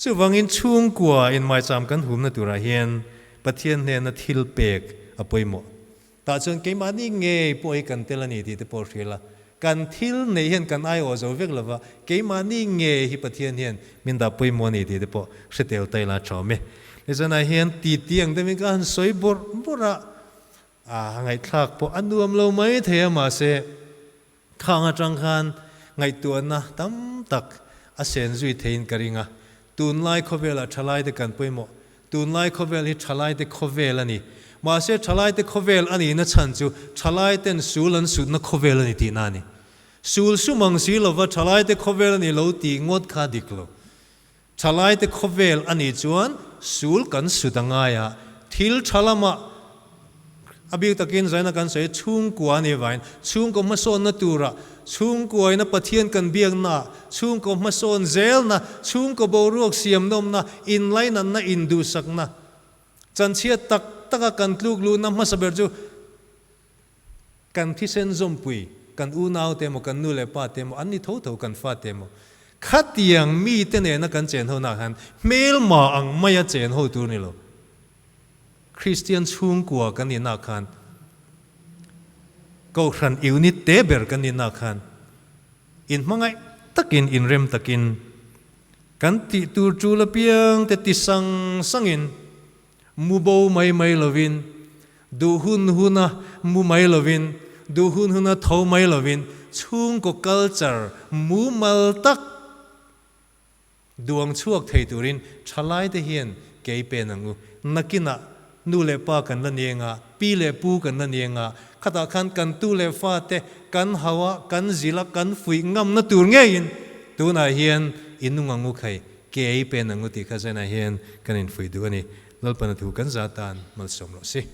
Chuvangin chhungkua in maicham kan humna turah hian Pathian hnena thil pek a pawimawh. Tah chuan keimahni ngei pawh hi kan tel a ni tih te pawh hria la. Kan thil neih hian kan aiawh zo vek lova, keimahni ngei hi Pathian hian min dah pawimawh a ni tih te pawh hre tel ta ila a tha awm e. Nizanah hian titi ang deuhin ka han sawi bawrh bawrh a, a ngaihthlak pawh a nuam lo mai thei a mahse Khang atang khan ngaihtuahna tam tak a sen zui theiin ka ring a, tunlai khawvelah thalaite kan pawimawh. Tunlai khawvel hi thalaite khawvel a ni. Mahse thalaite khawvel a nihna chhan chu thalaiten sul an sutna khawvel a ni tihna a ni. Sul sum ang si lova thalaite khawvel a ni lo tih ngawt kha dik lo. Thalaite khawvel a nih chuan sul kan sut a ngai a, thil tha lamah a bik takin zaina kan sawi chhungkua a nih vangin chhungkaw hmasawnna turah, chhungkuaina Pathian kan biaknaah, chhungkaw hmasawn zelna, chhungkaw boruak siamnawmna, inlainatna, induhsakna, chanchhiat tak taka kan tluk luhna hmasa ber chu Kan thisen zawmpui, kan unaute emaw, kan nu leh pa te emaw, an ni tho tho, kan fate emaw. Khatiang mite nena kan chen ho nak hian hmelma ang maia chen ho tur ni lo. Kristian chhungkua kan nih nak khan, Kohhran unit te ber kan nih nak khan, inhmangaih takin, inrem takin, kan tih tur tul apiang te ti sang sangin, Mu bo mai mai lovin, duh hun huna mu mai lovin, duh hun huna tho mai lovin, chhungkaw culture mumal tak duang chhuak thei turin thalaite hian kei pen ang u. Nakinah nu leh pa kan la ni anga, pi leh pu kan la ni anga, khatah khan kan tu leh fate kan hau a, kan zil a, kan fuih ngamna tur ngeiin tunah hian i nung ang u khai. Kei pen ang u tih kha zainah hian kan infuih duh a ni. Lalpana thu kan za tan malsawm rawh si.